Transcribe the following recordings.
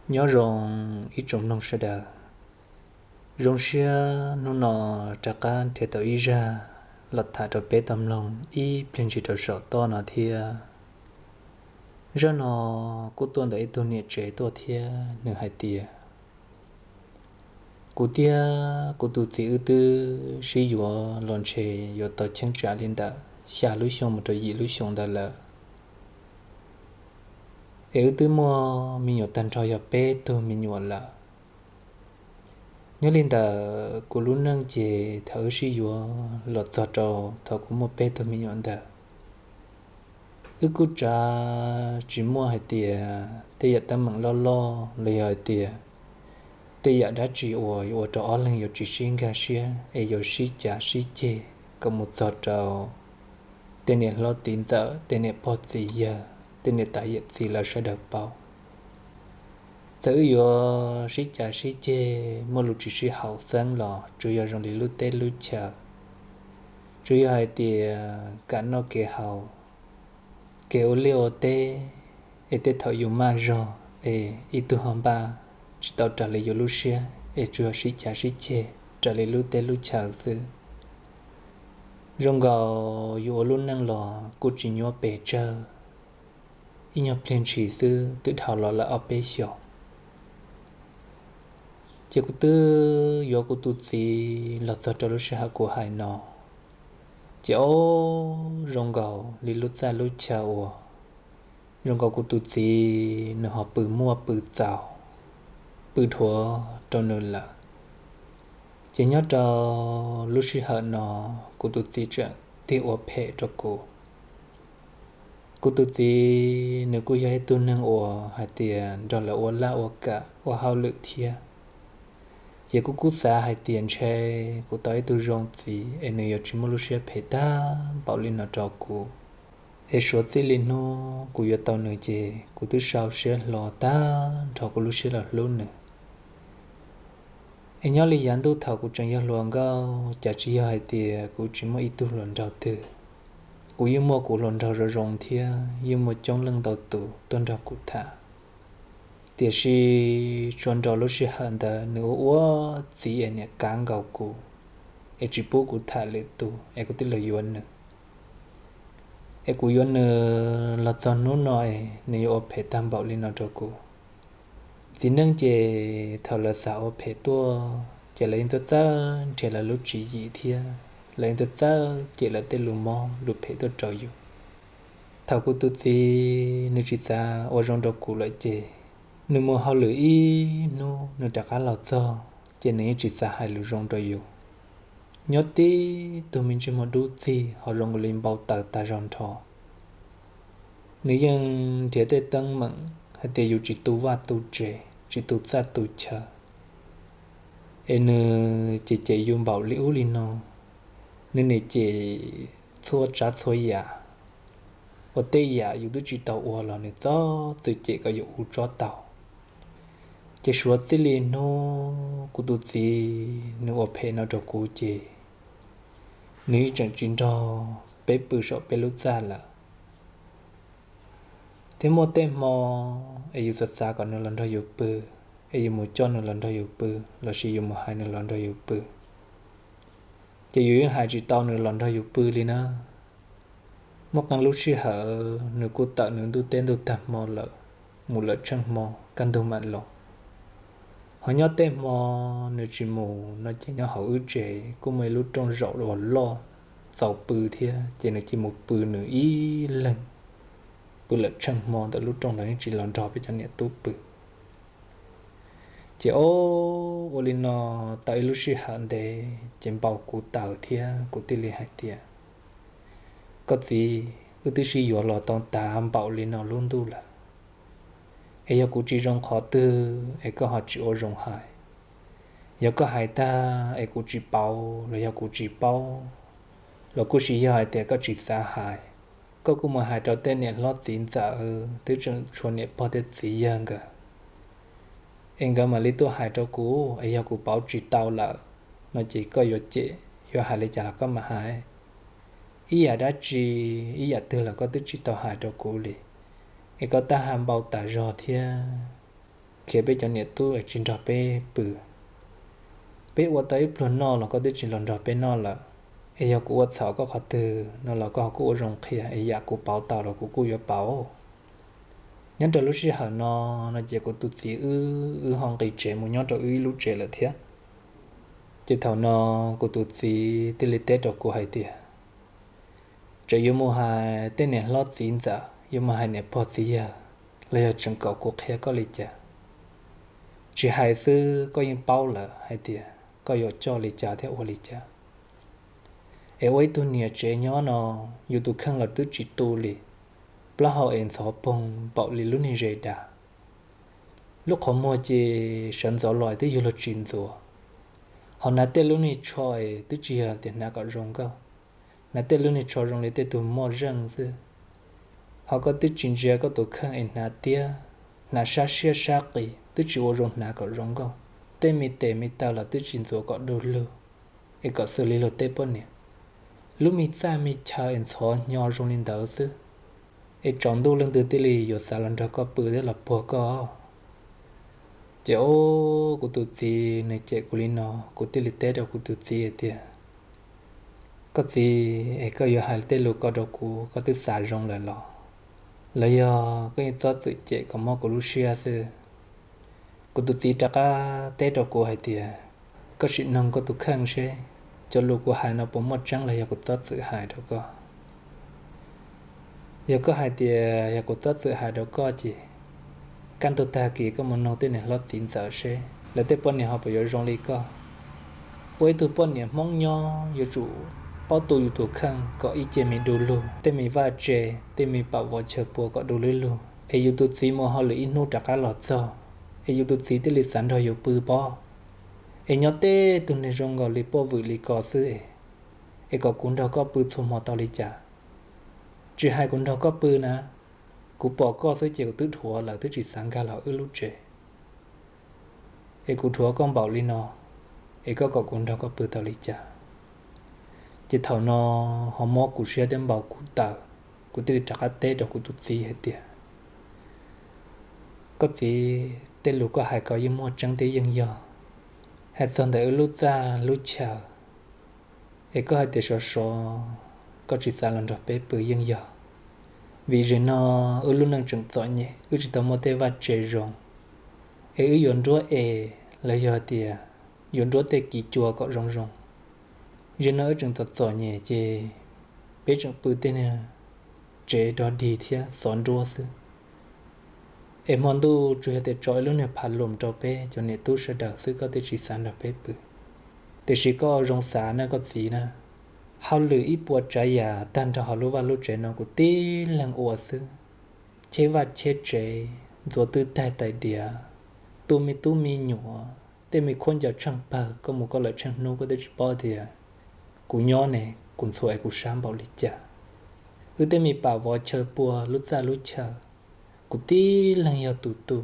Nyob zoo ib tsoom mloog sawv daws, zoo siab hnub no rov qab nrhiav tau ib zaj los tham rau peb tau mloog ib pliag ntsis rau saum toj no thiab. Zaj no kuj tuaj ntawm ib tug niam tsev tuaj thiab, nws hais tias, kuv thiab kuv tus txiv wb twb sib yuav los ntshe yuav tau cheeb tsam li ntawm xya lub xyoo mus rau yim lub xyoo ntawd lawm, es wb twb muaj me nyuam tag nrho yog peb tug me nyuam lawm. Nyob li ntawm kuv lub neej ces thaum wb sib yuav los txog rau thaum kuv muaj peb tug me nyuam ntawd, wb kuj tsav tsis muaj hais tias tej yam teeb meem loj loj los yog hais tias tej yam dab tsi uas yuav ua rau ob leeg yuav tsis sib nkag siab es yuav sib cav sib ceg kom mus txog rau tej niam hlob txiv ntxawm, tej niam pog txiv yawg, tej niam tais yawm txiv lawv sawv daws paub. Txawm wb yuav sib cav sib ceg muaj lus tsis sib haum xeeb los tsuas yog zoo li lub teb lub chaw, tsuas yog hais tias kev noj kev haus, kev ua liaj ua teb, es tej thaum yus maj zog es ib tug ho npaj tsis tau raws li yus lub siab es tsuas yog sib cav sib ceg raws li lub teb lub chaw xwb. Zoo nkaus yus ua lub neej los kuj tsis nyuaj pes tsawg, ib nyuag pliag ntshis xwb twb dhau los lawm ob peb xyoos. Ces kuv twb yuav kuv tus txiv los txog rau lub sij hawm kuv hais no, ces ob, zoo nkaus li lub txaj lub chaw uas zoo nkaus kuv tus txiv nws ho pw muaj pw txaus, pw dhuav rau nws lawm. Ces nyob rau lub sij hawm no kuv tus txiv tseem tig ua phem rau kuv. Kuv tus txiv nws kuj yog ib tug neeg uas hais tias nrog lawv ua laj ua kam ua hauj lwm thiab. Ces kuv kuj xav hais tias ntshe kuv tau ib tug zoo txiv es nws yuav tsis muaj lub siab phem tag npaum li no rau kuv, es suav txij li hnub kuv yuav tau nws ces kuv twb sau siab hlo tag nrho kuv lub siab los hlub nws. Es nyob li yav ntuj thaum kuv tseem yog hluas nkauj, cas tsis yog hais tias kuv tsis muaj ib tug hluas nraug twg. Kuv yeej muaj kuv hluas nraug zoo zoo thiab yeej muaj coob leej ntau tus tuaj nrog kuv tham. Tiam sis tsuas nrog lub sij hawm ntawd nws ua ua txiv es niam kav nkaus kuv, es tsis pub kuv tham lwm tus es kuv tij los yuav nws. Es kuv yuav nws los txog hnub no es nws yuav ua phem tag npaum li no rau kuv. Txiv neej ces thaum lawv xav ua phem tuaj ces lawv yeej txawj txawj nrhiav lawv lub tswv yim thiab lawv yeej txawj txawj cem lawv tej lus mob lus phem tuaj rau yus. Thaum kuv tus txiv nws tsis xav ua zoo rau kuv lawm ces nws mus hauj lwm ib hnub nws rov qab los txog ces nws yeej tsis xav hais lus zoo rau yus. Nyob tib tug me ntsej muag dub txig ho zoo li npau taws tag zog nrho. Nws yeej nrhiav tej teeb meem hais tias yus tsis tu vaj tu tsev, tsis tu txaj tu chaw, es nws ces cem yus npaum li ub li no. Nws nim cem txhua tsav txhua yam, ua tej yam yus twb tsis tau ua los nws txhob txwm cem kom yus ua tsob tau. Ces suav txij li hnub kuv tus txiv nws ua phem no rau kuv ces nws yeej tseem tsis nrog peb pw saum peb lub txaj lawm. Thiab muaj tej hmo es yus xav xav kom nws los nrog yus pw, es yus mus coj nws los nrog yus pw, lossis yus mus hais nws los nrog yus pw, ces yus yeej hais tsis tau nws los nrog yus pw li na. Muaj qee lub sij hawm nws kuj tawm nws ntuj teb ntuj tag hmo lawm, mus lawm tsheej hmo kaj ntug mam los. Ho nyob tej hmo nws tsis mus no ces nyob hauv wb tsev kuj muaj ib lub rooj zaum uas loj txaus pw thiab, ces nws cia mus pw nws ib leeg, pw lawm tsheej hmo ntawm lub rooj los yeej tsis los nrog peb cov niam tub pw. Ces ob, ua li no tau ib lub sij hawm ntev ces npau kuv taws thiab kuv thiaj li hais tias, koj txiv, wb twb sib yuav los tau tag npaum li no lub ntuj lawm, es yog kuv tsis zoo qhov twg es koj ho tsis ua zoo hais. Yog koj hais tag es kuv tsis paub los yog kuv tsis paub, los kuj sis yog hais tias koj tsis xav hais, koj kuj mus hais rau tej niam hlob txiv ntxawm twb tseem tshuav niam pog thiab txiv yawg nkawd, es nkawd mam li tuaj hais rau kuv, es yog kuv pauv tsis tau lawm no ces koj yuav cem yuav hais li cas los koj mam hais. Ib yam dab tsi, ib yam twg los koj twb tsis tau hais rau kuv li, es koj tab ha npau tas zog thiab. khiav peb cov niam tub es tsis nrog peb pw. Peb ua tau ib pluag noj los koj twb tsis los nrog peb noj lawm, es yog kuv ua txhaum koj qhov twg no los koj ho kuj ua zoo qhia es yam kuv pauv tau los kuv kuj yuav pauv. Nyob rau lub sij hawm no, no ces kuv tus txiv wb, wb ho nqis tsev mus nyob rau wb ib lub tsev lawm thiab. Ces thaum no kuv tus txiv thiaj li teb rau kuv hais tias, tseem yuav mus hais tej niam hlob txiv ntxawm, yuav mus hais niam pog txiv yawg, los yog tseem kom kuv qhia koj li cas? Tsis hais xwb koj yeej paub lawm hais tias koj yuav coj li cas thiab ua li cas. Es ua ib tug niam tsev nyob no, yus tus kheej los twb tsis tu li, plaub hau es ntxhov poog npaum li lub niag zes dav. Lub qhov muag ces sawv ntxov los twb yuav luag tsis ntxuav. Ho hnav tej lub niag tsho es twb tsis yog tias hnav kom zoo nkauj, hnav tej lub niag tsho zoo li tej tug moj zeej xwb. Ho koj twb tsis ntsia koj tus kheej es hnav tiab, hnav sab siab sab qis twb tsis ua zoo hnav kom zoo nkauj. Tej me tes me taw los twb tsis ntxuav kom du lug, es kom xws li luag tej poj niam. Lub me txaj me chaw es ntxhov hnyo zoo li ntawd xwb, es tsaus ntuj leej twg thiaj li yuav xav los nrog koj pw thiab los puag koj? Ces o, kuv tus txiv nws cem kuv li no, kuv thiaj li teb rau kuv tus txiv hais tias, koj txiv, es koj yuav hais tej lus ko rau kuv koj twb xav zoo lawm los, los yog koj yeej txob txwm cem kom mob kuv lub siab xwb? Kuv tus txiv rov qab teb rau kuv hais tias, koj sim noog koj tus kheej seb, cov lus kuv hais no puas muaj tseeb los yog kuv txob txwm hais rau koj. Yog koj hais tias yog kuv txob txwm hais rau koj ces, kaj ntug tag kis koj mus noog tej niam hlob txiv ntxawm seb lawv tej poj niam ho puas yuav zoo li koj. Ua ib tug poj niam Hmoob nyob yuav tsum paub tu yus tus kheej kom ib ce me du lug, tej me vaj tse, tej me pam vov chaw pua kom du lug lug, es yus tus txiv mus hauj lwm ib hnub rov qab los txog, es yus tus txiv thiaj li xav nrog yus pw pob. Es nyob tej tug neeg zoo nkaus li poj vwm li ko xwb es, es kom kuv nrog koj pw txhua hmo tau li cas? Tsis hais kuv nrog koj pw na, kuv pom koj xwb ces kuv twb dhuav lawm twb tsis xav nkag los wb lub tsev. Es kuv dhuav koj npaum li no, es koj kom kuv nrog koj pw tau li cas? Ces thaum no ho mob kuv siab thiab npau kuv taws, kuv thiaj li rov qab teb rau kuv tus txiv hais tias, koj txiv, tej lus koj hais ko yeej muaj tseeb thiab yeej yog. Hais txog ntawm wb lub txaj lub chaw, es koj hais tias sov sov koj tsis xav los nrog peb pw yeej yog, vim zaum no wb lub neej tseem txom nyem, wb tsis tau muaj tej vaj tse zoo, es wb yuav nruab es los yog tias yuav nruab tej kiv cua kom zoo zoo. Zaum no wb tseem txom txom nyem ces peb tseem pw tej niag tsev dog dig thiab xov nruab xwb. Es hmo ntuj tsuas yog tias tso ib lub niag phav loos rau peb cov niam tub sawv daws xwb koj twb tsis xav nrog peb pw. Tiam sis koj zoo xav na koj txiv na, hauj lwm ib puas tsav yam tag nrho hauv lub vaj lub tsev no kuv tib leeg ua xwb. Cheb vaj cheb tsev, ntxuav twj taig tais diav, tu me tub me nyuam, tej me khaub ncaws tsheej pawg, koj mus koj lawm tsheej hnub koj twb tsis paub tias kuv nyob ne, kuv ntxhua es kuv sab npaum li cas. Wb tej me pam vov chaw pua lub txaj lub chaw, kuv tib leeg yog tus tu.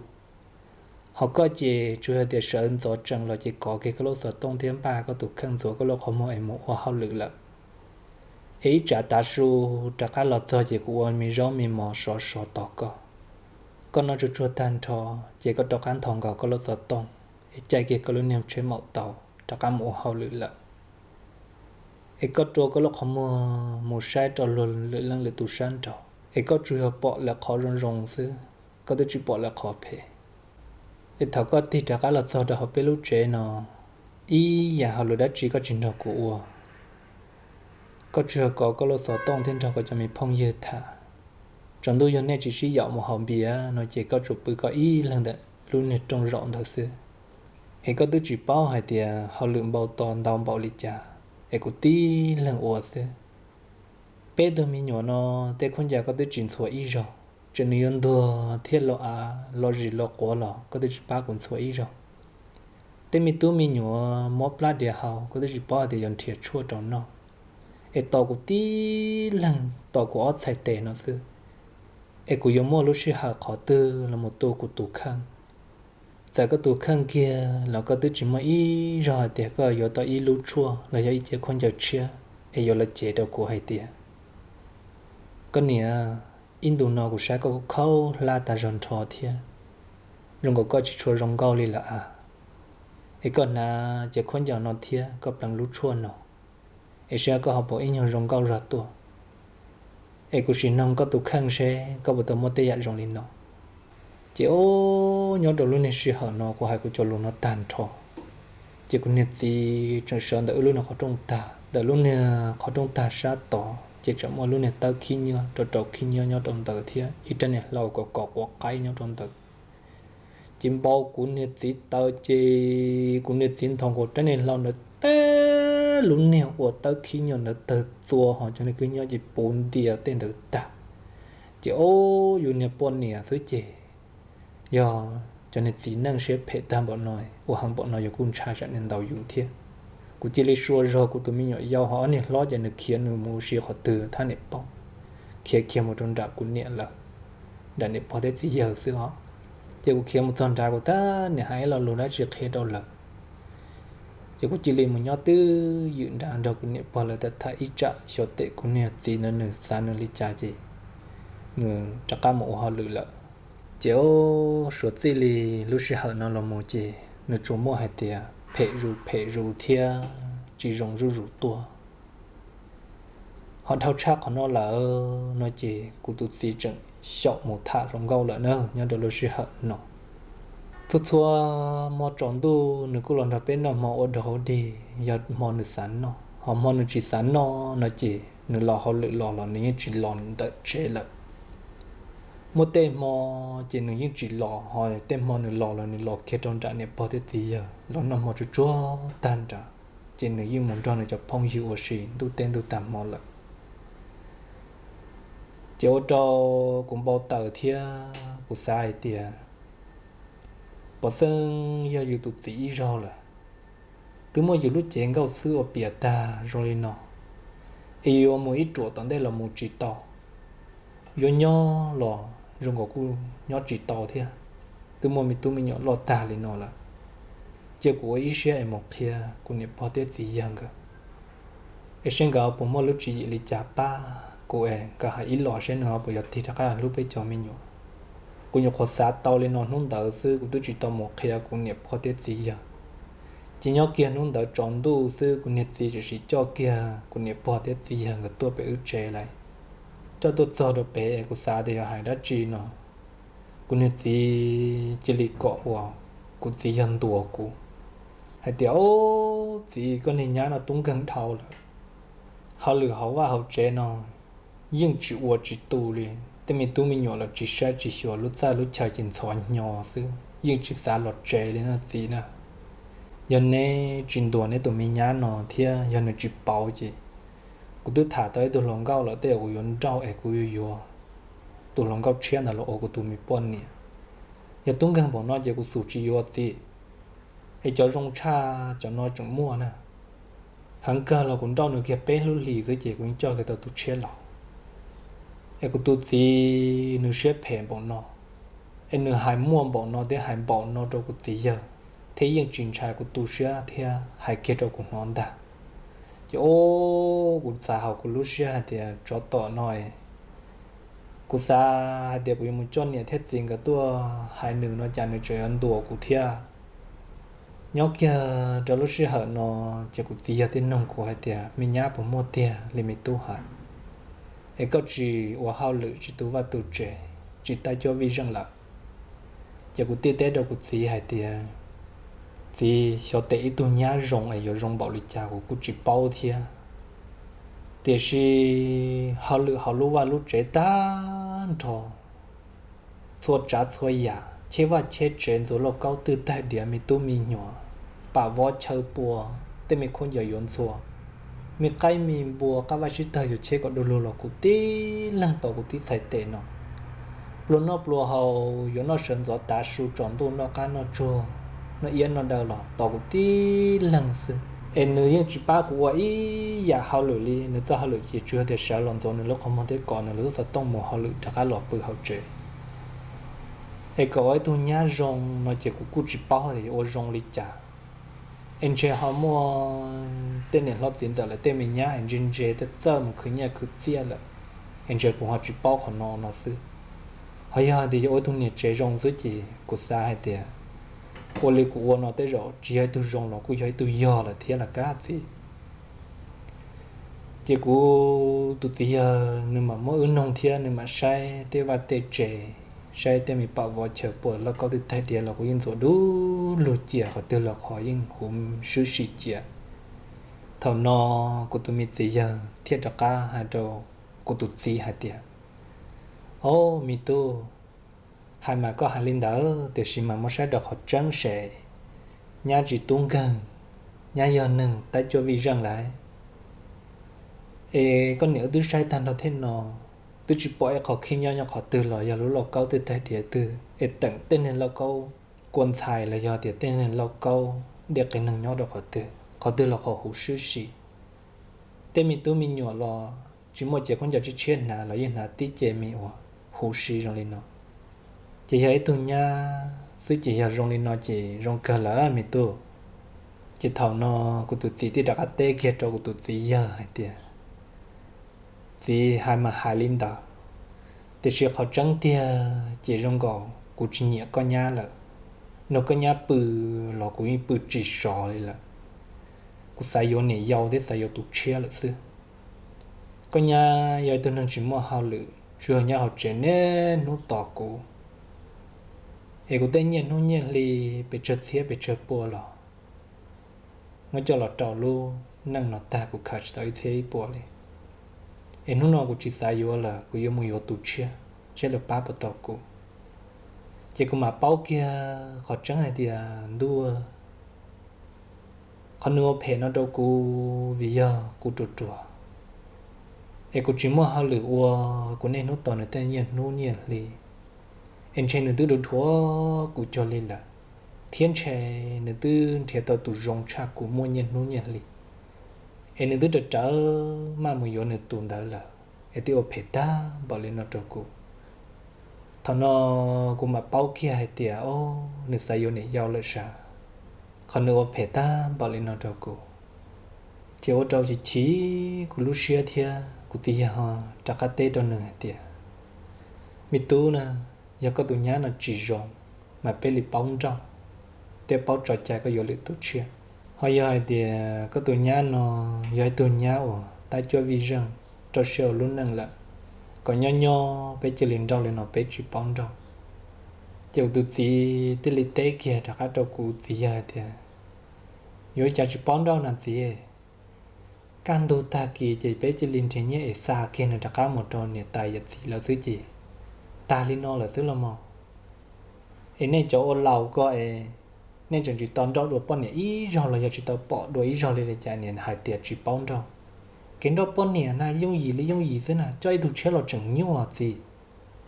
Ho koj ces tsuas yog tias sawv ntxov tsees los ces kov kiag koj lub xov tooj thiab npaj koj tus kheej ntxuav koj lub qhov muag es mus ua hauj lwm lawm. Es ib tsam tav su rov qab los txog ces kuv ua me zaub me mov sov sov tos koj. Koj noj tsuag tsuag tag nrho ces koj rov qab nthos nkaus koj lub xov tooj es caij kiag koj lub niag tsheb maum taus rov qab mus ua hauj lwm lawm. Es koj rua koj lub qhov muag mus saib rau luag lwm leej lwm tus sab nraud, es koj tsuas yog pom lawv qhov zoo zoo xwb, koj twb tsis pom lawv qhov phem. Es thaum koj tig rov qab los txog rau hauv peb lub tsev no, ib yam hauj lwm dab tsi koj tsis nrog kuv ua. Koj tsuas yog kov koj lub xov tooj thiab nrog koj cov me phooj ywg tham. Tsaus ntuj yog nej tsis sib yaum mus haus npias no ces koj tsuas pw koj ib leeg ntawm lub niag rooj zaum ntawd xwb. Es koj twb tsis paub hais tias hauj lwm npau taws ntau npaum li cas, es kuv tib leeg ua xwb. Peb tug me nyuam no, tej khaub ncaws koj twb tsis ntxhua ib zaug, tseem nws yuav ntuag thiab lo av lo zis lo quav los koj twb tsis pab kuv ntxhua ib zaug. Tej me tub me nyuam mob plab diav haus koj twb tsis paub hais tias yuav nrhiav tshuaj rau noj, es tos kuv tib leeg tos kuv ob txhais tes no xwb. Es kuv yuav muaj lub sij hawm qhov twg los mus tu kuv tus kheej? Txawm koj tus kheej kiag los koj twb tsis muaj ib zaug hais tias koj yuav tau ib lub tshuaj los yog ib cev khaub ncaws tshiab es yuav los cev rau kuv hais tias, koj niam, ib ntus no kuv saib koj khaub hlab tag zog nrho thiab, zoo nkaus koj tsis tshua zoo nkauj li lawm a. Es koj hnav ces khaub ncaws no thiab koj pleev lub tshuaj no, es saib koj ho puas ib nyuag zoo nkauj zog tuaj. Es kuv sim noog koj tus kheej seb koj puas tau muaj tej yam zoo li no. Ces o, nyob rau lub niag sij hawm no kuv hais kuv cov lus no tag nrho, ces kuv niag txiv tseem sawv ntawm wb lub niag qhov rooj tag, ntawm lub niag qhov rooj tag sab tod ces tseem muaj lub niag tawb khib nyiab rau rau khib nyiab nyob rau ntawd thiab ib rab niag hlau kom kom quav qaib nyob rau ntawd. Ces npau kuv niag txiv taws ces kuv niag txiv nthos nkaus rab niag hlau ntawd tag, lub niag ua tawb khib nyiab ntawd tawg txua ho cov niag khib nyiab ces puv ntias tej ntawd tag. Ces o, yus niag poj niam xwb ces yog cov niag txiv neej siab phem tag npaum no, ua heev npaum no yus kuj ntshai tsam nws ntaus yus thiab. Kuv cia li sua zog kuv tus me nyuam yau ho ob niag hlob ces nws khiav nws mus ua si qhov twg thab niam paub, khiav kiag mus rau nram kuv niam lawm, nram niam pog thiab txiv yawg xwb os. Ces kuv khiav mus txog nrad kuv thab niam hais ib lo lus dab tsi qhia rau lawm. Ces kuv cia li mus nyob twj ywm nrad nrog kuv niam pog lawv tham tham ib tsam xyov tes kuv niag txiv no nws xav nws li cas ces nws rov qab mus ua hauj lwm lawm. Ces o, suav txij li lub sij hawm no los mus ces nws tsuas muaj hais tias phem zus phem zus thiab tsis zoo zuj zus tuaj. Ho dhau tshaj qhov no lawm no ces kuv tus txiv tseem xyaum mus tham hluas nkauj lawm na nyob rau lub sij hawm no. Txhua txhua hmo tsaus ntuj nws kuj los nrog peb noj hmo ua dog ua dig yog hmo nws xav noj, ho hmo nws tsis xav noj no ces nws los hauj lwm los los nws yeej tsis los ntawm tsev lawm. Muaj tej hmo ces nws yeej tsis los, ho tej hmo nws los los nws los kiag rau nram niam pog thiab txiv yawg los noj hmo tsuag tsuag tag nrad, ces nws yeej mus nrog nws cov phooj ywg ua si ntuj teb ntuj tag hmo lawm. Ces ua rau kuv npau taws thiab kuv xav hais tias pov xeeb yog yus tus txiv ib zaug lawm, twb muaj yus lub cev nkauj xwb ua pias tag zoo li no, es yuav mus ib ruam tom ntej los mus tsis tau, yuav nyob los zoo nkaus kuj nyob tsis tau thiab, twb muaj me tub me nyuam loj tag li no lawm. Cia kuv ua ib siab es mus qhia kuv niam pog thiab txiv yawg nkawd, es seb nkawd puas muaj lub tswv yim li cas pab kuv es nkawd hais ib los seb nws ho puas yuav tig rov qab hlub peb cov me nyuam. Kuv nyuam qhuav xav tau li no hnub ntawd xwb kuv twb tsis tau mus qhia kuv niam pog thiab txiv yawg. Ces nyob kiag hnub ntawd tsaus ntuj xwb kuv niag txiv tseem sim coj kiag kuv niam pog thiab txiv yawg nkawd tuaj pem wb tsev lawm. Coj tuaj txog rau pem es kuv xav tias yog hais dab tsi no, kuv niag txiv cia li kom uas kuv txiv yawg ntuas kuv hais tias, Ob, txiv, koj niag nyab no tub nkeeg dhau lawm. Hauj lwm hauv vaj hauv tsev no yeej tsis ua tsis tu li, tej me tub me nyuam los tsis saib tsis xyuas, lub txaj lub chaw ces ntxhov hnyo xwb, yeej tsis xav los tsev li no txiv na. Yog neb tsis ntuas neb tus me nyab no thiab yog nws tsis pauv ces kuv twb tham tau ib tug hluas nkauj lawm, tej zaum kuv yuav nrauj es kuv yuav yuav tus hluas nkauj tshiab ntawd los ua kuv tus me poj niam. Yog tub nkeeg npaum no ces kuv xum tsis yuav txiv. Es cov zoo tshaj cov no tseem muaj na. Heev kawg los kuv nrauj nws kiag peb lub hlis xwb ces kuv yeej coj kiag tau tus tshiab los. Es kuv tus txiv nws siab phem npaum no, es nws hais muaj npaum no thiab hais npaum no rau kuv txiv yawg, thiab yeej tsis ntshai kuv tu siab thiab hais kiag rau kuv hnov ntag. Ces o, kuv txav hauv kuv lub siab hais tias tsov tom no, kuv xav hais tias kuv yuav mus coj niam thiab txiv nkawd tuaj hais nws no cas nws tseem yuav ntuas kuv thiab. Nyob kiag rau lub sij hawm no ces kuv txiv yawg thiaj nug kuv hais tias, Me nyab, puas muaj tiag li me tub hais, es koj tsis ua hauj lwm tsis tu vaj tu tsev, tsis tab cuab vij zeej lawm? Ces kuv thiaj teb rau kuv txiv hais tias, Txiv, xyov tes ib tug nyab zoo es yuav zoo npaum li cas kuv kuj tsis paub thiab. Tiam sis hauj lwm hauv lub vaj lub tsev tag nrho, txhua tsav txhua yam, cheb vaj cheb tsev, ntxuav lauj kaub twg, taig diav, me tub me nyuam, pam vov chaw pua, tej me khaub ncaws yuav ntxhua, me qaib me npua, qab vaj sib tawg yuav cheb kom du lug los kuv tib leeg tau kuv tib txhais tes no. Pluas noj pluas haus, yuav noj sawv ntxov tav su, tsaus ntuj noj qab noj tsuag, noj iab noj daw los tau kuv tib leeg xwb. Es nws yeej tsis pab kuv ua ib yam hauj lwm li, nws txoj hauj lwm ces tsuas yog tias sawv los ntxuav nws lub qhov muag thiab kov nws lub xov tooj mus hauj lwm rov qab los pw hauv tsev. Es kom ua ib tug nyab zoo no ces kuv kuj tsis paub tias yuav ua zoo li cas. Es ntshe ho muaj tej niam hlob txiv ntxawm lawv tej me nyab es ntse ntse txawj txawj mus khwv nyiaj khwv txiaj lawm, es ntshe kuv ho tsis paub qhov no no xwb. Qhov yog tias yog ua ib tug niam tsev zoo xwb ces kuv xav hais tias ua li kuv ua no tej zaum tsis yog ib tug zoo los kuj yog ib tug yog lawm thiab los kab txiv. Ces kuv tus txiv yawg nws mam muab wb noog thiab nws mam saib tej vaj tej tsev, saib tej me pam vov chaw puas lauj kaub twb tag diav los kuv yeej ntxuav du lug cia, qhov twg los qhov yeej huv swb si cia. Thaum no kuv tus me txiv yawg thiaj rov qab hais rau kuv tus txiv hais tias, Au, me tub, hais mas koj hais li ntawd tiam sis mas muab saib rau qhov tseeb se, nyab tsis tub nkeeg, nyab yog neeg tab cuab vij zeej lawm. Es koj niam wb twb saib tag nrho thiab no, twb tsis pom ib qho khib nyob nyob qhov twg los yog lub lauj kaub twb tag diav twg es teem tej neeg lauj kaub kua ntxhais los yog tias tej neeg lauj kaub dej qias neeg nyob rau qhov twg, qhov twg los qhov huv swb si. Tej me tub me nyuam los tsis muaj cev khaub ncaws tshiab tshiab hnav los yeej hnav tib ce me uas huv si zoo li no. Ces yog ib tug nyab xwb ces yog zoo li no ces zoo kawg lawm me tub. Ces thaum no kuv tus txiv thiaj rov qab teb kiag rau kuv tus txiv yawg hais tias, Txiv, hais mas hais li ntawd, tiam sis qhov tseeb tiag ces zoo nkaus kuv tsis nyiam koj nyab lawm. Nrog koj nyab pw los kuv yeej pw tsis sov li lawm. Kuv xav yuav niam yau thiab xav yuav tus tshiab lawm xwb. Koj nyab yog ib tug neeg tsis muaj hauj lwm, tsuas yog nyob hauv tsev niaj hnub tos kuv, es kuv tej nyiaj hnub nyiaj hli pes tsawg txhiab pes tsawg pua los muab coj los rau lub neej no tag kuv khaws tsis tau ib txhiab ib pua li. Es hnub no kuv tsis xav yuav lawm, kuv yuav mus yuav tus tshiab, saib lawv pab puas tau kuv. Ces kuv mam paub kiag qhov tseeb hais tias ntuj, qhov nws ua phem no rau kuv vim yog kuv ruam ruam, es kuv tsis muaj hauj lwm ua, kuv niaj hnub tos nws tej nyiaj hnub nyiaj hli, es ntshe nws twb dhuav kuv cuag li lawm, thiab ntshe nws twb nrhiav tau tus zoo tshaj kuv muaj nyiaj hnub nyiaj hli, es nws twb raws rawv maj mus yuav nws tus ntawd lawm, es twb ua phem tag npaum li no rau kuv. Thaum no kuv mam paub kiag hais tias, o, nws xav yuav niam yau lawm sav, qhov nws ua phem tag npaum li no rau kuv. Ces ua rau chim chim kuv lub siab thiab kuv txiv yawg ho rov qab teb rau nws hais tias, Me tub na, yog koj tus nyab no tsis zoo, mas peb li paub nrauj, thiab paub tso cai koj yuav lwm tus tshiab. Ho yog hais tias koj tus nyab no yog ib tug nyab uas tab cuab vij zeej, rau siab ua lub neej lawm, kom nyob nyob peb cia li nrauj li no peb tsis paub nrauj. Ces kuv tus txiv thiaj li teb kiag rov qab rau kuv txiv yawg tias, Yuav cas tsis paub nrauj na txiv? Kaj ntug tag kis ces peb cia li nrhiav nyiaj es xa kiag nws rov qab mus rau niam tais yawm txiv lawv xwb ces tag li no lawm xwb los mas. Es nej cov ua laus ko es nej tseem tsis tau nrauj dua poj niam ib zaug los yog tsis tau pom dua ib zaug li li cas niam hais tias tsis paub nrauj? Kev nrauj poj niam na yooj yim li yooj yim xwb na, coj ib tug tshiab los tseem nyuaj txiv.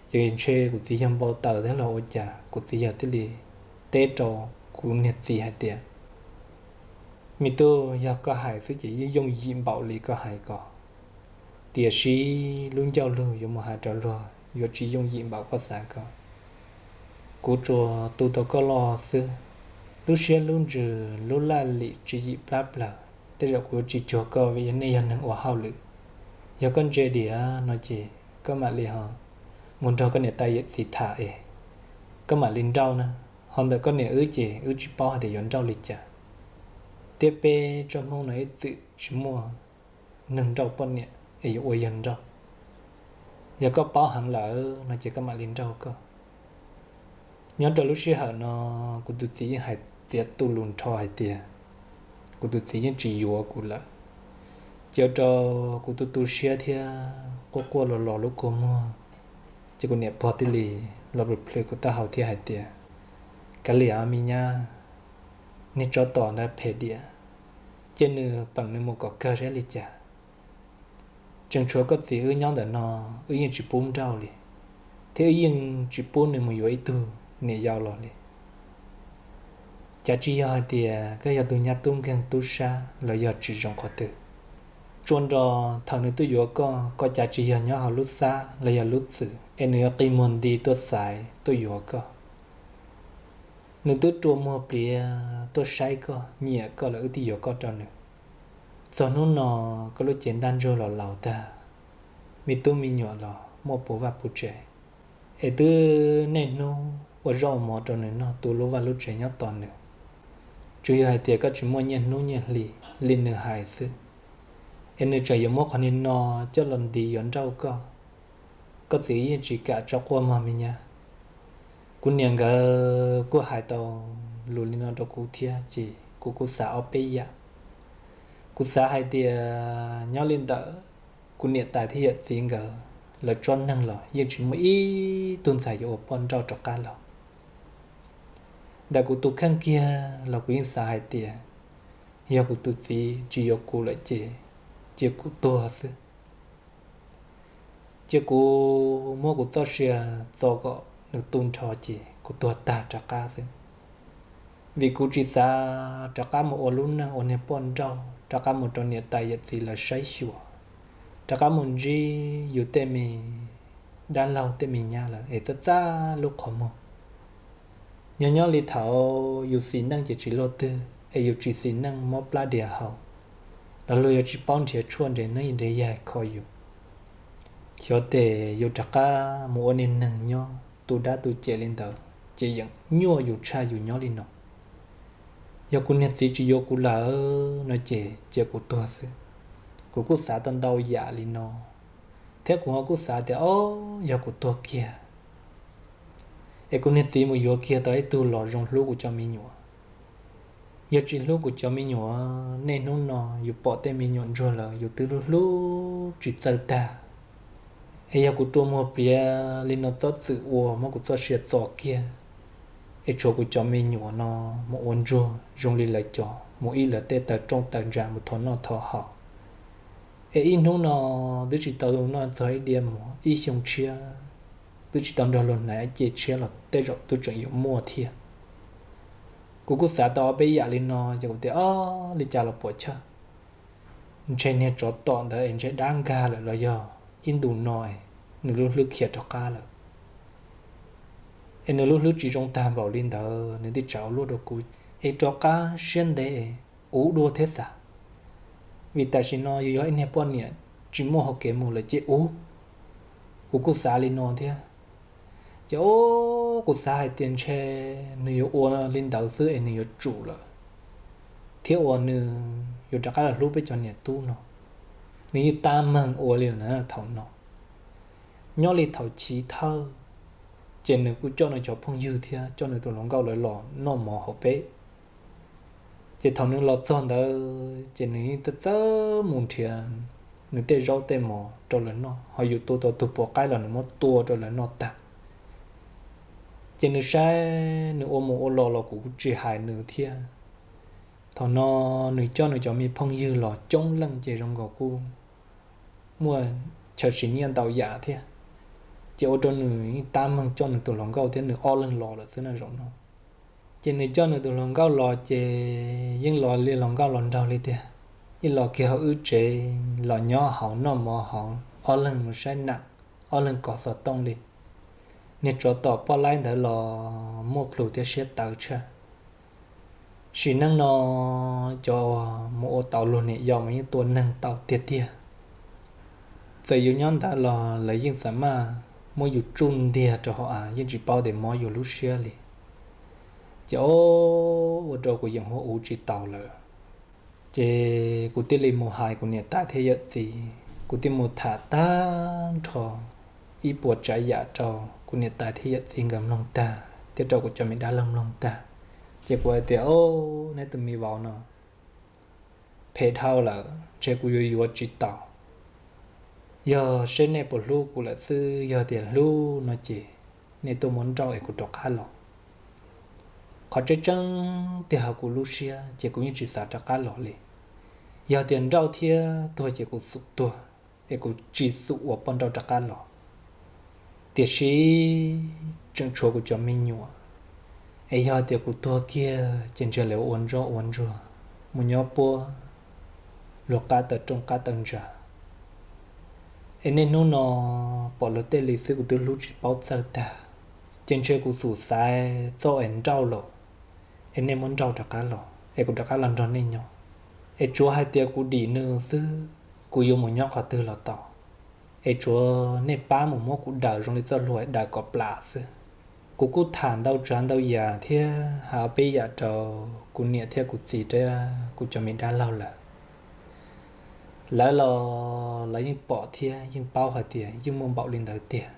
Ces ntshe kuv txiv yawg npau taws thiab los ua cas kuv txiv yawg thiaj li teb rau kuv niag txiv hais tias, Me tub, yog koj hais xwb ces yeej yooj yim npaum li koj hais ko, tiam sis lub ncauj lug yuav mus hais rau luag yuav tsis yooj yim npaum koj xav ko. Kuv tsuas tu tau koj loj xwb, lub siab lub ntsws lub laj lim tswv yim plab plaws, tej zaum kuv yuav tsis cuag koj vim nej yog neeg ua hauj lwm. Yog koj ntse diam no ces koj mam li ho mus nrog koj niam tais yawm txiv tham es koj mam li nrauj na. Ho ntawm koj niam wb ces wb tsis paub hais tias yuav nrauj li cas, thiab peb tsob Hmoob no ib txwm tsis muaj neeg nrauj poj niam es yuav ua yawg nrauj. Yog koj paub heev lawm no ces koj mam li nrauj koj. Nyob rau lub sij hawm no kuv tus txiv yeej hais txiav tu lus nrho hais tias kuv tus txiv yeej tsis yuav kuv lawm. Ces ua rau kuv tu tu siab thiab quaj quaj los los lub kua muag. Ces kuv niam pog thiaj li los plhws plhws kuv taub hau thiab hais tias, Kav liam me nyab, niag tsov tom ntawd phem diam, cia nws peem nws mus kom kawg saib li cas. Tseem tshuav koj txiv wb nyob ntawm no, wb yeej tsis pub nrauj li, thiab wb yeej tsis pub nws mus yuav ib tug niam yau los li. Cas tsis yog hais tias koj yog tus nyab tub nkeeg tub sab los yog tsis zoo qhov twg? Tsuas nrog thaum nws tuaj yuav koj, koj cas tsis yog nyob hauv lub xab los yog lub txwm es nws yuav qi muag nti tuaj xaiv tuaj yuav koj. Nws twb rua muag pliav tuaj saib koj, nyiam koj lawm wb thiaj yuav koj rau nws. Txog hnub no koj lub cev ntaj ntsug los laus tag, me tub me nyuam los muaj puv vaj puv tsev, Es twb niaj hnub ua zaub ua mov rau nws noj, tu lub vaj lub tsev nyob tos nws, tsuas yog hais tias koj tsis muaj nyiaj hnub nyiaj hli li nws hais xwb, es nws tseem yuav muab qhov niag no coj los ntiv yuav nrauj koj, koj txiv yeej tsis kam tso quaj mog me nyab. Kuv niam nkawd kuj hais tau lus li no rau kuv thiab ces kuv kuj xav ob peb yam. Kuv xav hais tias nyob li ntawm kuv niam tais thiab yawm txiv nkawd, lawv tsob neeg los yeej tsis muaj ib tug ntxhais yuav ua poj nrauj rov qab los. Ntawm kuv tus kheej kiag los kuv yeej xav hais tias yog kuv tus txiv tsis yuav kuv lawm ces cia kuv tuag xwb. Cia kuv muab kuv txoj sia txo kom nws tu nrho ces kuv tuag tag rov qab xwb. Vim kuv tsis xav rov qab mus ua lub neej ua niag poj nrauj, rov qab mus rau niam tais yawm txiv lawv saib xyuas, rov qab mus ntsib yus tej me dab laug tej me nyab lawm es txaj txaj lub qhov muag. Nyob nyob li thaum yus xis neej ces tsis luaj twg, es yus tsis xis neej mob plab diav haus, los luag yuav tsis paub nrhiav tshuaj nrhiav neeb nrhiav yaig kho yus. Xyov tes yus rov qab mus ua niag neeg nyob tu dab tu cem li ntawd ces yeem nyuaj yus tshaj yus nyob li no. Yog kuv niag txiv tsis yuav kuv lawm no ces cia kuv tuag xwb. Kuv kuj xav tau ntau yam li no, thiab kuv ho kuj xav tias o, yog kuv tuag kiag es kuv niag txiv mus yuav kiag tau ib tug los zoo hlub kuv cov me nyuam. Yog tsis hlub kuv cov me nyuam, niaj hnub no yus pom tej me nyuam ntsuag lawm yus twb hlub hlub tsis txawj tag. Es yog kuv rua muag pliav li no txhob txwm ua, muab kuv txoj sia txo kiag, es tshuav kuv cov me nyuam no mus ua ntsuag zoo li lawv cov, mus ib lawv tej taw rooj taw ntsa mus thov noj thov haus. Es ib hnub no twb tsis tau noj txog ib diav mov, ib xyoo tshiab twb tsis tau nrog luag hnav ib ce tshiab los tej zaum twb tseem yuav muaj thiab. Kuv kuj xav tau ob peb yam li no ces kuv tias o, li cas los puam chawj, ntshe niag tsov tom ntawd es ntshe dab nkag lawm los yog ib ntus no nws lub hlwb khiav rov qab lawm. Es nws lub hlwb tsis zoo tag npaum li ntawd nws thiaj tsa ua luaj rau kuv, es rov qab siab ntev uv dua thiab xav. Vim tam sim no yus yog ib niag poj niam tsis muaj hauv kev mus lawm ces uv. Kuv kuj xav li no thiab. Ces o, kuv xav hais tias ntshe nws yuav ua li ntawd xwb es nws yuav tsum lawm, thiab uas nws yuav rov qab los hlub peb cov niam tub no. Nws yeej tab meeg ua li lawm na thaum no. Nyob li thaum chiv thawj ces nws kuj coj nws cov phooj ywg thiab coj nws tus hluas nkauj lawv los noj mov hauv peb. Ces thaum nws los txog ntawd ces nws yeej txawj mus nrhiav nws tej zaub tej mov rau lawv noj, ho yus tua tau tus puas qaib los nws muab tua rau lawv noj tag. Ces nws saib nws ua mus ua los los kuv kuj tsis hais nws thiab. Thaum no nws coj nws cov me phooj ywg los coob leej ces zoo nkaus kuj muaj chaw siv nyiaj ntau yam thiab. Ces ua rau nws yeej tab meeg coj nws tus hluas nkauj thiab nws ob leeg los lawm xwb na zaum no. Ces nws coj nws tus hluas nkauj los ces yeej los li hluas nkauj los nraug li tiag. Yeej los kiag hauv wb tsev los nyob hauv noj mov hauv, ob leeg mus saib nam, ob leeg kov xov tooj li. Niag tsov tom poj laib ntawd los muaj plhus thiab siab tawv tshaj. Sim neej no cov mus ua tau luag niam yau mas yeej tua neeg tau tiag tiag. Txawm yus nyob ntawd los lawv yeej xam maj muab yus tsuj ntiag rau hauv av, yeej tsis paub tias mob yus lub siab li. Ces o, ua rau kuv yeem hu ua tsis taus lawm. Ces kuv thiaj li mus hais kuv niam tais thiab yawm txiv, kuv thiaj mus tham tag nrho ib puas tsav yam rau kuv niam tais thiab yawm txiv nkawd mloog tag thiab rau kuv cov me dab laug mloog tag. Ces kuv hais tias o, neb tus me vauv no phem dhau lawm, ntshe kuv yuav yuav tsis taus. Yog seb nej puas hlub kuv lawm xwb, yog tias hlub no ces nej tuaj muab nrauj es kuv rov qab los. Qhov tseeb tseeb tiag hauv kuv lub siab ces kuv yeej tsis xav rov qab los li. Yog tias nrauj thiab tuag ces kuv xum tuag, es kuv tsis xum ua poj nrauj rov qab los. Tiam sis tseem tshuav kuv cov me nyuam, es yog tias kuv tuag kiag ces ntshe lawv ua ntsoj ua ntsuag mus nyob puab luag qab taw rooj qab taw ntsa. Es niaj hnub no pom luag tej li xwb kuv twb hlub tsis paub txawj tag, ces ntshe kuv xum xaiv txoj es nrauj los, es nej muab nrauj rov qab los es kuv rov qab los nrog nej nyob. Es tsuav hais tias kuv dim nws xwb, kuv yuav mus nyob qhov twg los tau. es tsuav nej pab mus muab kuv daws zoo li txoj hlua daws kom plam xwb. Kuv kuj tham ntau tsav ntau yam thiab hais ob peb yam rau kuv niam thiab kuv txiv thiab kuv cov me dab laug lawm. Lawv los lawv yeej pom thiab yeej paub hais tias yeej muaj npaum li ntawd tiag.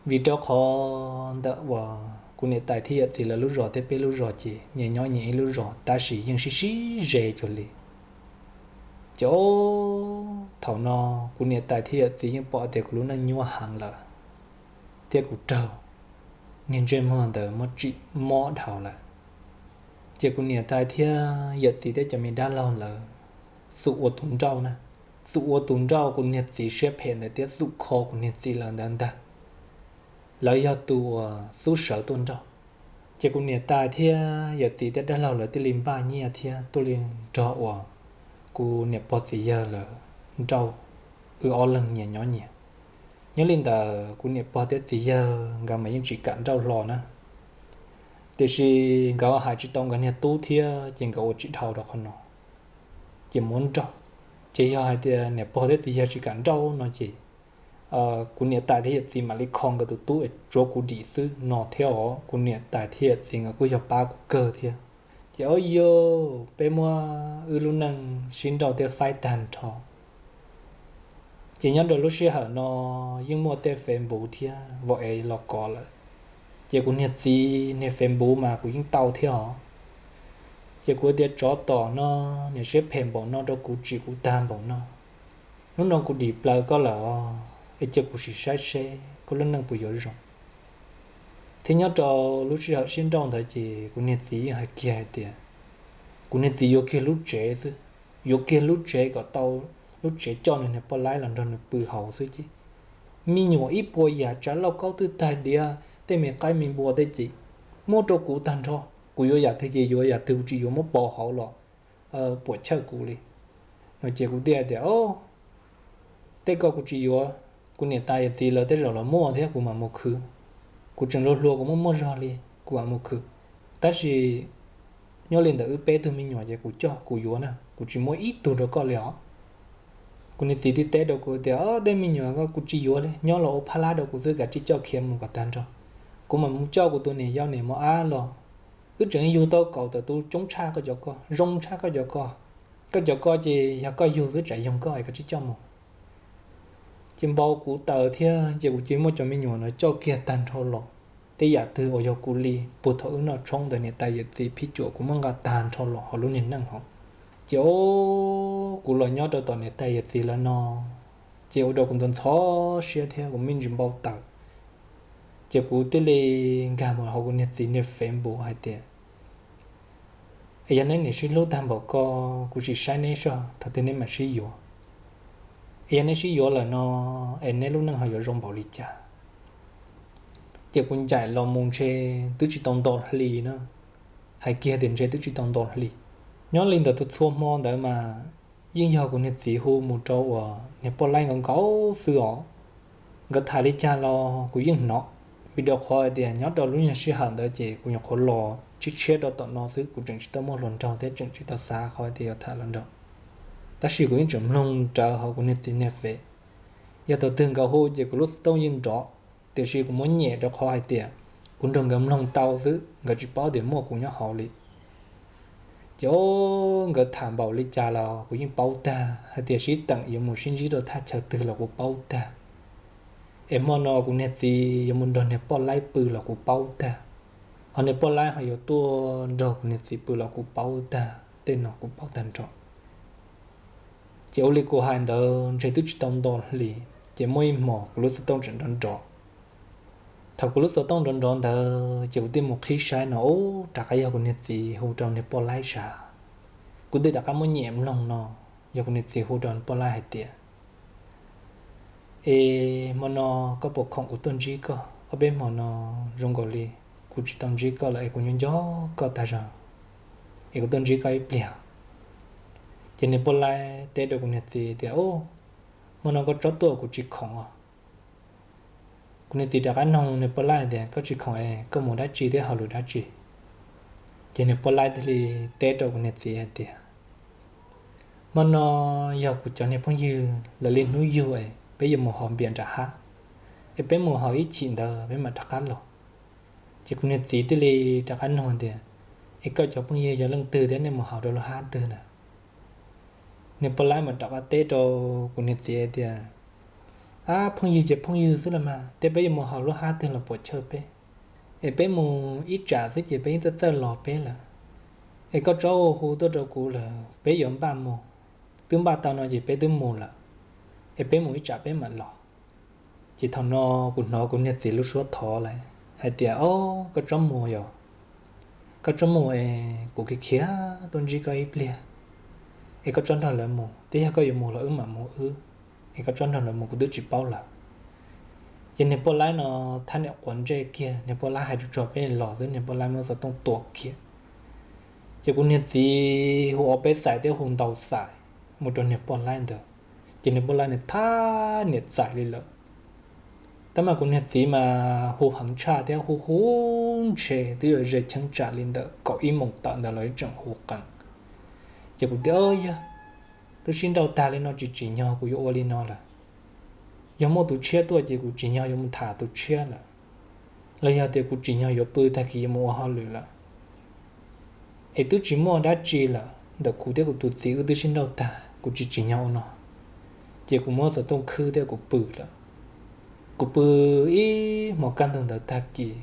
Vim rau qhov ntawm uas kuv niam tais thiab yawm txiv lawv lub zos thiab peb lub zos ces nyias nyob nyias ib lub zos tab sis yeej sib sib ze cuag li. Ces thaum no kuv niam tais thiab yawm txiv yeej pom tias kuv lub neej nyuaj heev lawm thiab kuv raug niag ntsej muag ntawd muab tsim mob dhau lawm. Ces kuv niam tais thiab yawm txiv thiab cov me dab laug lawv xum ua tus nrauj na, xum ua tus nrauj kuv niag txiv siab phem ntawd thiab xum kho kuv niag txiv lawv ntawd ntag. Lawv yog tus uas xub sawv tuaj nrauj. Ces kuv niam tais thiab yawm txiv thiab dab laug lawv thiaj li npaj nyiaj thiab tuaj li nrog uas kuv niam pog txiv yawg lawv nrauj wb ob leeg nyias nyob nyias. Nyob li ntawd kuv niam pog thiab txiv yawg nkawd mas yeej tsis kam nrauj hlo na, tiam sis nkawd hais tsis tau nkawd niag tub thiab ces nkawd ua tsis dhau rau qhov no, ces muab nrauj. Ces yog hais tias niam pog thiab txiv yawg tsis kam nrauj no ces kuv niam tais thiab yawm txiv mam li kho nkawd tus tub es tsuav kuv dim xwb no thiab os. Kuv niam tais thiab yawm txiv nkawd kuj yog pab kuv kawg thiab. Ces ob yus peb muab wb lub neej sib nrauj thiab faib tag nrho. Ces nyob rau lub sij hawm no yeej muaj tej Facebook thiab vauv es los kov lawm. Ces kuv niag txiv niag Facebook mas kuv yeej tau thiab os. Ces kuv tias tsov tom no, niam siab phem npaum no rau kuv, tsim kuv tag npaum no. Hnub no kuv dim plaws koj lawm os, es cia kuv sim saib seb koj lub neej puas yuav zoo. Thiab nyob rau lub sij hawm sib nrauj ntawd ces kuv niag txiv yeej hais kiag hais tias kuv niag txiv yuav kiag lub tsev xwb, yuav kiag lub tsev kom tau lub tsev coj nws niag poj laib los nrog nws pw hauv xwb ces me nyuam ib puas yam, tsav lauj kaub twb tag diav, tej me qaib me npua tej ces muab rau kuv tag nrho. Kuv yuav yam twg ces yuav yam twg, kuv tsis yuav muab pov hauv los puam chawj kuv li. No ces kuv thiaj tias, tej ko kuv tsis yuav, kuv niam tais yawm txiv lawv tej zaum los muaj thiab kuv mam mus khwv. Kuv tseem hluas hluas kuv muaj muaj zog li, kuv mam mus khwv. Tab sis nyob li ntawm wb peb tug me nyuam ces kuv coj kuv yuav na, kuv tsis muab ib tug rau koj li os. Kuv niag txiv thiaj teb rau kuv tias, tej me nyuam ko kuv tsis yuav li, nyob los ua phab lab rau kuv xwb, kav tsij coj khiav mus kom tag nrho. Kuv mam mus coj kuv tus niam yau niam mos ab los, wb tseem yug tau kaum tawm tus, coob tshaj koj cov ko, zoo tshaj koj cov ko. Koj cov ko ces yog koj yug xwb, tsam yoog koj es kav tsij coj mus. Ces npau kuv taws thiab ces kuv cia li muab cov me nyuam no coj kiag tag nrho los. Tej yam twg uas yog kuv li, puag thaum wb noj tshoob ntawd niam tais yawm txiv phij cuam kuv muab nqa tag nrho los hauv lub niag neej hauv. Ces kuv los nyob rau tom niam tais yawm txiv lawv no, ces ua rau kuv ntxhov ntxhov siab thiab kuv me ntsis npau taws. Ces kuv thiaj li nkag mus hauv kuv niag txiv niag Facebook hais tias, es yog neb niam sib hlub tag npaum ko, kuv sim saib neb soj thaum twg neb mam sib yuav. Es yog neb sib yuav lawm no, es neb lub neej ho yuav zoo npaum li cas? Ces kuv ncaim los mus ntshe twb tsis tau nto hli na, hais kiag tias ntshe twb tsis tau nto hli. Nyob li ntawd tus txhua hmo ntawd mas yeej yog kuv niag txiv hu mus rau uas niag poj laib nkaus nkaus xwb os. Nkawd tham li cas los kuv yeej hnov, vim rau qhov hais tias nyob rau lub nyuag sij hawm ntawd ces kuv nyuam qhuav los tshiab tshiab rau tom no xwb, kuv tseem tsis tau muaj hluas nraug thiab tseem tsis tau xav qhov tias yuav tham hluas nraug. Tab sis kuv yeej tseem mloog rawv hauv kuv niag txiv niag Facebook. Yog thaum twg nkawd hu ces kuv lub xov tooj yeej nrov, tiam sis kuv muab nyem rau qhov hais tias kuv nrog nkawd mloog tau xwb, nkawd tsis paub tias muaj kuv nyob hauv li. Ces nkawd tham npaum li cas los kuv yeej paub tag hais tias sib teem yuav mus sib ntsib rau thaj chaw twg los kuv paub tag. Es hmo no kuv niag txiv yuav mus nrog niag poj laib pw los kuv paub tag. Ho niag poj laib ho yuav tuaj nrog kuv niag txiv pw los kuv paub tag, tej no kuv paub tag nrho. Ces ua li kuv hais ntawd ntshe twb tsis tau nto hli, ces muaj ib hmos kuv lub xov tooj tseem nrov nrov. Thaum kuv lub xov tooj nrov nrov ntawd ces kuv thiaj mus qhib saib no, ub, rov qab yog kuv niag txiv hu rau niag poj laib sav. Kuv thiaj rov qab muab nyem mloog no, yog kuv niag txiv hu rau niag poj laib hais tias, es hmo no koj puas khoom kuv tuaj ntsib koj? Ob peb hmo no zoo nkaus li kuv tsis tau ntsib koj lawm es kuv nyob nco koj tag zog, es kuv tuaj ntsib koj ib pliag. Ces niag poj laib teb rau kuv niag txiv tias, hmo no koj tsob tuaj kuv tsis khoom os. Kuv niag txiv rov qab noog niag poj laib tias, koj tsis khoom es koj mus dab tsi thiab hauj lwm dab tsi? Ces niag poj laib thiaj li teb rau kuv niag txiv hais tias, Hmo no yog kuv cov niag phooj ywg lawv li hnub yug es peb yuav mus haus npias nram hav, es peb mus haus ib chim ntawd peb mam rov qab los. Ces kuv niag txiv thiaj li rov qab nug tias, Es koj cov phooj ywg yog leej twg thiab nej mus haus rau lub hav twg na? Niag poj laib mas rov qab teb rau kuv niag txiv tias, Ab, phooj ywg ces phooj ywg xwb los mas, thiab peb yuav mus haus lub hav twg los puas chawj peb. Es peb mus ib tsam xwb ces peb yeej txawj txawj los peb lawm. Es koj tsob hu tuaj rau kuv lawm, peb yuav npaj mus. Twb npaj tau no ces peb twb mus lawm. Es peb mus ib tsam peb mam los. Ces thaum no kuv hnov kuv niag txiv lub suab thov lawm hais tias, Ob, koj tsob mus yog, koj tsob mus es kuv khiav khiav tuaj ntsib koj ib pliag, es koj tsob nrog lawv mus, thiab yog koj yuav mus los wb mam mus wb, es koj tsob nrog lawv mus kuv twb tsis paub lawm. Ces niag poj laib no thab niam quav ntsej kiag, niag poj laib hais tsuag tsuag peb los xwb, niag poj laib muab xov tooj tua kiag. Ces kuv niag txiv hu ob peb xais thiab hu ntau xais mus rau niag poj laib ntawd, ces niag poj laib nws thab niam txais li lawm. Tab mas kuv niag txiv mas hu heev tshaj thiab hu hu ntshe twb yuav ze cheeb tsam li ntawm kaum ib moos tawm ntawd los tseem hu qees. Ces kuv tias, Yog twb sib nrauj tag li no tsis tsim nyog kuv yuav ua li no lawm. Yog muaj tus tshiab tuaj ces kuv tsim nyog yuav mus tham tus tshiab lawm, los yog tias kuv tsim nyog yuav pw tag kis yuav mus ua hauj lwm lawm. Es twb tsis muaj dab tsi lawm, ntawm kuv thiab kuv tus txiv wb twb sib nrauj tag, kuv tsis tsim nyog ua no. Ces kuv muab xov tooj khwb thiab kuv pw lawm. Kuv pw ib hmos kaj ntug ntawd tag kis,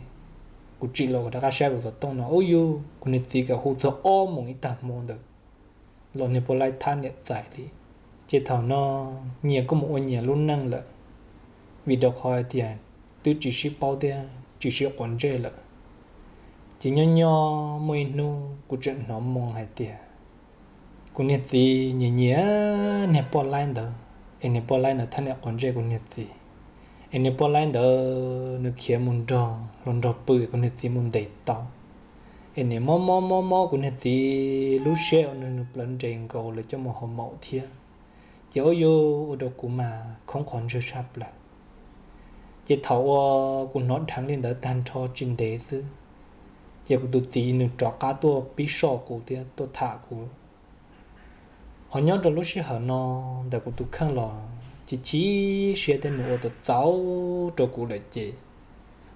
kuv tsim los kuv rov qab saib kuv xov tooj no, ub yus, kuv niag txiv kam hu txog ob moos ib tag hmo ntawd los niag poj laib thab niam txais li. Ces thaum no nyias kuj mus ua nyias lub neej lawm, vim rau qhov hais tias twb tsis sib paub thiab tsis sib quav ntsej lawm. Ces nyob nyob muaj ib hnub kuv tseem hnov moo hais tias kuv niag txiv nyiam nyiam niag poj laib ntawd, es niag poj laib ntawd thab niam quav ntsej kuv niag txiv, es niag poj laib ntawd nws khiav mus nrog, los nrog pw, kuv niag txiv mus ntes tau. Es niam mob mob mob mob kuv niag txiv lub siab uas nws plawv nres nkaus lawv coj mus haus maum thiab. Ces ua yuav ua rau kuv mas khoob qhov ntswg tshaj plaws. Ces thaum uas kuv hnov dheev li ntawd tag nrho tsis ntev xwb, ces kuv tus txiv nws rov qab tuaj pib soj kuv thiab tuaj tham kuv. Ho nyob rau lub sij hawm no, ntawm kuv tus kheej los ces chim siab thiab nws ua txaus txaus rau kuv lawm ces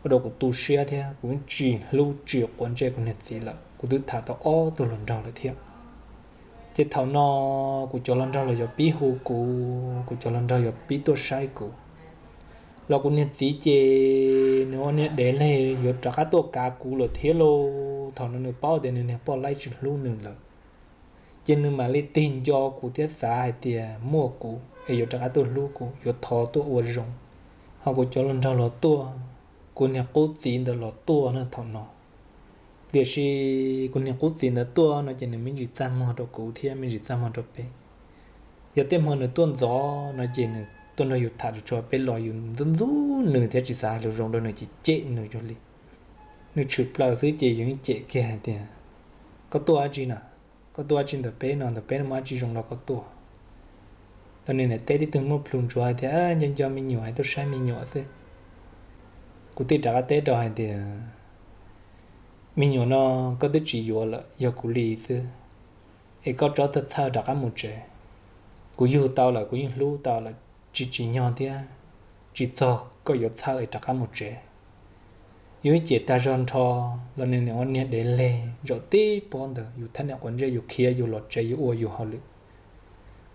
ua rau kuv tu siab thiab kuv tsis hlub tsis quav ntsej kuv niag txiv lawm, kuv twb tham tau ob tug hluas nraug lawm thiab. Ces thaum no kuv cov hluas nraug los yuav pib hu kuv, kuv cov hluas nraug yuav pib tuaj saib kuv, los kuv niag txiv ces nws ua niag dev leg yuav rov qab tuaj kav kuv lawm thiab lauj. Thaum no nws paub tias nws niag poj laib tsis hlub nws lawm, ces nws mam li tig nco kuv thiab xav hais tias muaj kuv es yuav rov qab tuaj hlub kuv, yuav thov tuaj ua zoo. Ho kuv cov hluas nraug los tuaj, kuv niag qub txiv ntawd los tuaj na thaum no. Tiam sis kuv niag qub txiv ntawd tuaj no ces nws me ntsis txaj muag rau kuv thiab me ntsis txaj muag rau peb. Yog tej hmo nws tuaj ntxov no ces nws tuaj nrog yus tham tsuas tsuas peb los yus ntxub ntxub nws thiab tsis xav hais lus zoo rau nws ces cem nws cuag li. Nws tshwm plaws xwb ces yus yeej cem kiag hais tias, Koj tuaj dab tsi na? Koj tuaj dab tsi ntawm peb no? Ntawm peb muaj dab tsi zoo rau koj tuaj? Los nws niam teb tib tug muaj plhus ntsuav hais tias, Nco nco me nyuam es tuaj saib me nyuam xwb. Kuv thiaj rov qab teb rau hais tias, Me nyuam no koj twb tsis yuav lawm, yog kuv li xwb, es koj tsob txhawj txhawj rov qab mus tsev. Kuv yug tau lawm, kuv yeej hlub tau lawm, tsis tsim nyog thiab tsis txog koj yuav txhawj es rov qab mus tsev. Yus ib cem tag zog nrho los nws niam ua niag dev leg zaum tib pob ntawd, yus thab niam quav ntsej, yus khiav yus los tsev, yus ua yus hauj lwm.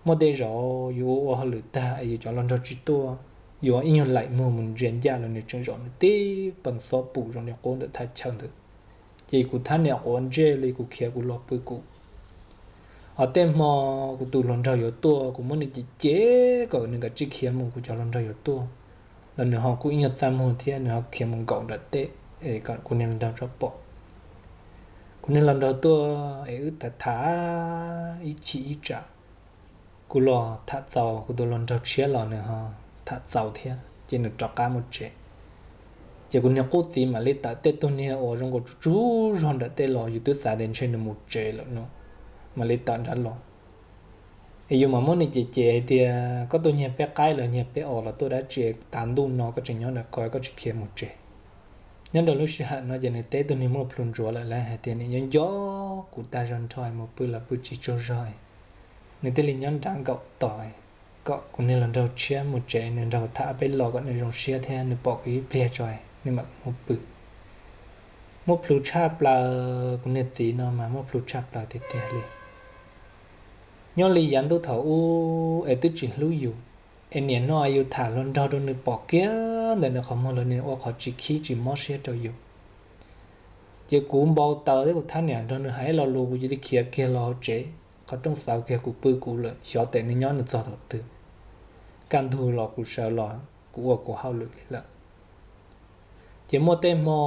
Muaj tej zaum yus ua ua hauj lwm tag es yus cov hluas nraug tsis tuaj, yus ib nyuag laim muag mus ntsia ncaj los nws tseem zaum nws tib pees xob pum zoo li qub ntawm thaj chaw ntawd. Ces kuv thab niam quav ntsej li, kuv khiav kuv los pw kuv. Ho tej hmo kuv tus hluas nraug yuav tuaj, kuv muab nws cem cem kom nws kav tsij khiav mus, kuv cov hluas nraug yuav tuaj los nws ho kuj ib nyuag txaj muag thiab, nws ho khiav mus nkaum nram tej es kom kuv niag hluas nraug tso pom. Kuv niag hluas nraug tuaj es wb tham tham ib chim ib tsam, kuv los tham txaus, kuv tus hluas nraug tshiab los nws ho tham txaus thiab ces nws rov qab mus tsev. Ces kuv niag qub txiv mam li tawm tej tug niag uas zoo nkaus tsuj tsuj zog nram tej los, yus twb xav tias ntshe nws mus tsev lawm no, mam li tawm nrad los. Es yus mam muab nws cem cem hais tias, Koj tuaj nyiag peb qaib los nyiag peb os los tuaj dab tsi, tav ntuj no koj tseem nyob nram ko koj tsis khiav mus tsev? Nyob rau lub sij hawm no ces nws teb tug niag muaj plhus ntsuav lawm, lawv hais tias, Nim nyob nco kuv tag zog nrho, mus pw los pw tsis tsaug zog, nws thiaj li nyob nrad nkaum tos kom kuv niag hluas nraug tshiab mus tsev, nws nrog kuv tham peb lo kom nws zoo siab thiab nws pom kuv ib pliag tso nws mam mus pw. Muab plhus tshaj plaws, kuv niag txiv no mas muab plhus tshaj plaws tiag tiag li. Nyob li yav ntuj thaum ub es twb tsis hlub yus, es niam no yus tham hluas nraug rau nws pom kiag ntawm nws qhov muag los nws ua qhov tsis khib tsis mob siab rau yus. Ces kuv npau taws thiab kuv thab niam nrog nws hais ib lo lus kuv cia li khiav kiag los hauv tsev, qhov rooj xauv kiag kuv pw kuv lawm, xyov tes nws nyob nws txog thaum twg. Kaj ntug los kuv sawv los kuv ua kuv hauj lwm li lawm. Ces muaj tej hmo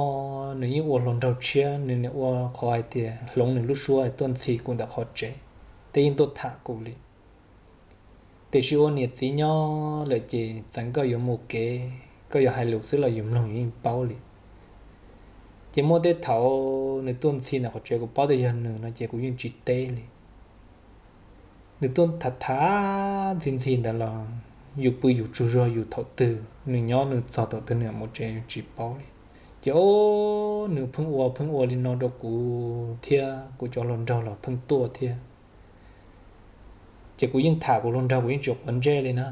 nws yeej ua hluas nraug tshiab, nws nim ua qhov hais tias hloov nws lub suab tuaj ntxhi kuv ntawm qhov tsev, tej yeej tuaj tham kuv li. Tiam sis ua niam txiv nyob lawm ces txawm koj yuav mus kev, koj yuav hais lus xwb los yus mloog yus yeej paub li. Ces muaj tej thaum nws tuaj ntxhi ntawm qhov tsev kuv paub tias yog nws no ces kuv yeej tsis teb li. Nws tuaj tham tham ntxhi ntxhi ntawd los yus pw yus tsaug zog yus thaum twg, nws nyob nws txog thaum twg nws mus tsev yus tsis paub li. Ces o, nws pheej ua pheej ua li no rau kuv thiab kuv cov hluas nraug los pheej tuaj thiab. Ces kuv yeej tham kuv hluas nraug kuv yeej tsis quav ntsej li na,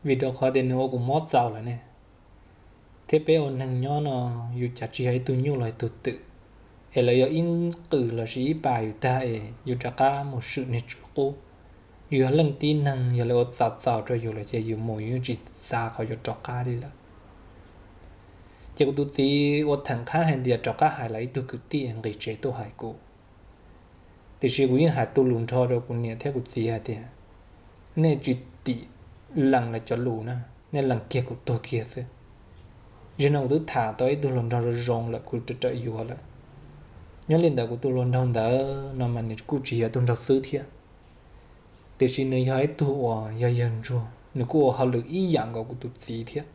vim rau qhov tias nws ua kuv mob txaus lawm ne. Thiab peb ua neeg nyob no, yus cas tsis yog ib tug nyuj los ib tug twm, es lawv yog ib qws lossis ib pas yus tag es yus rov qab mus swm niag tswv qub. Yus yog leej tib neeg, yog lawv ua txaus txaus rau yus lawm ces yus mus yus yeej tsis xav qhov yuav rov qab li lawm. Ces kuv tus txiv ua theem qhab hais tias rov qab hais los ib tug kwv tij nqis tsev tuaj hais kuv. Tiam sis kuv yeej hais tu lus nrho rau kuv niam thiab kuv txiv hais tias, nej tsis tim lees lawv cov lus na, nej lees kiag kuv tuag kiag xwb. Zaum no kuv twb tham tau ib tug hluas nraug zoo zoo lawm kuv rawm rawm yuav lawm. Nyob li ntawd kuv tus hluas nraug ntawd no mas nws kuj tsis yog tus nraug xwb thiab. Tiam sis nws yog ib tug uas yog yawg ntsuag, nws kuj ua hauj lwm ib yam nkaus kuv tus txiv thiab.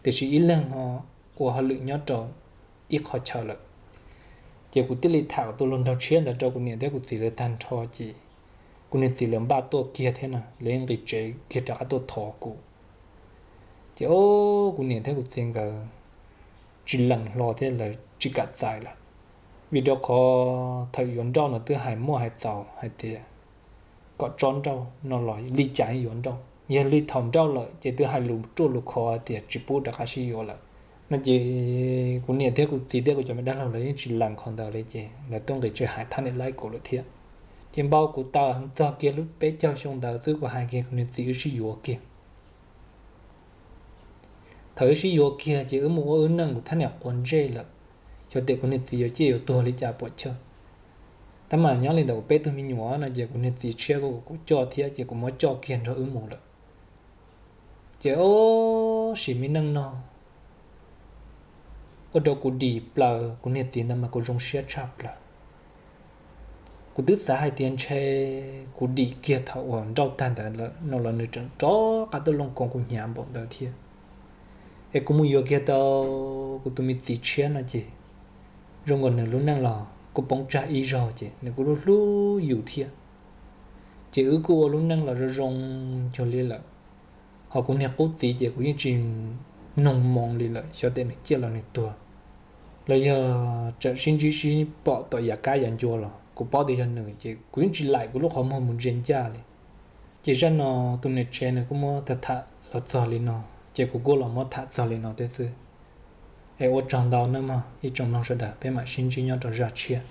Tiam sis ib leeg ho ua hauj lwm nyob rau ib qhov chaw lawm. Ces kuv thiaj li tham kuv tus hluas nraug tshiab ntawd rau kuv niam thiab kuv txiv lawv tag nrho ces kuv niag txiv lawv npaj tuaj kiag thiab no lawv nqis tsev kiag rov qab tuaj thov kuv. Ces o, kuv niam thiab kuv txiv nkawd tsis lees hlo thiab lawv tsis kam txais lawm. Vim rau qhov thaum yuav nrauj no twb hais muaj hais txaus hais tias kom tso nrauj no los li cas yuav nrauj, yog li thaum nrauj lawm ces twb hais lus ruaj lus khov hais tias tsis pub rov qab sib yuav lawm. No ces kuv niam thiab kuv txiv thiab kuv cov me dab laug lawv yeej tsis lees qhov ntawd li ces lawv tuaj nqis tsev hais thab niam laib kuv lawm thiab. Ces npau kuv taws heev txog kiag lub peb caug xyoo ntawd xwb kuv hais kiag kuv niag txiv wb sib yuav kiag. Thaum wb sib yuav kiag ces wb mus ua wb neej kuv thab niam quav ntsej lawm, xyov tias kuv niag txiv yuav ciaj yuav tuag li cas puam chawj. Tab mas nyob li ntawm kuv peb tug me nyuam no ces kuv niag txiv tshiab kuj kuv coj thiab ces kuv muab coj kiag nrog wb mus lawm. Ces o, sim me neej no ua rau kuv dim plaws kuv niag txiv ntawd mas kuv zoo siab tshaj plaws. Kuv twb xav hais tias ntshe kuv dim kiag thaum uas nrauj tag ntawd no los nws tseem rov qab tuaj looj koov kuv hnyav npaum ntawd thiab. Es kuv mus yuav kiag tau kuv tus me txiv tshiab no ces zoo nkaus nws lub neej los kuj poob tsag ib zaug ces nws kuj hlub hlub yus thiab. Ces wb kuj ua lub neej los zoo zoo cuag li lawm. Ho kuv niag qub txiv ces kuv yeej tsis noog moo li lawm, xyov tias nws ciaj los nws tuag, los yog tsam sib ntsib sib pom tom yav kab yav ncua los kuv paub tias yog nws ces kuv yeej tsis laim kuv lub qhov muag mus ntsia ncaj li. Ces zaj no tus niam tsev nws kuj muab tham tham los txog li no, ces kuv kuj los muab tham txog li no thiab xwb. Es ua tsaug ntau nawb mog ib tsoom mloog sawv daws, peb mam sib ntsib nyob rau zaj tshiab.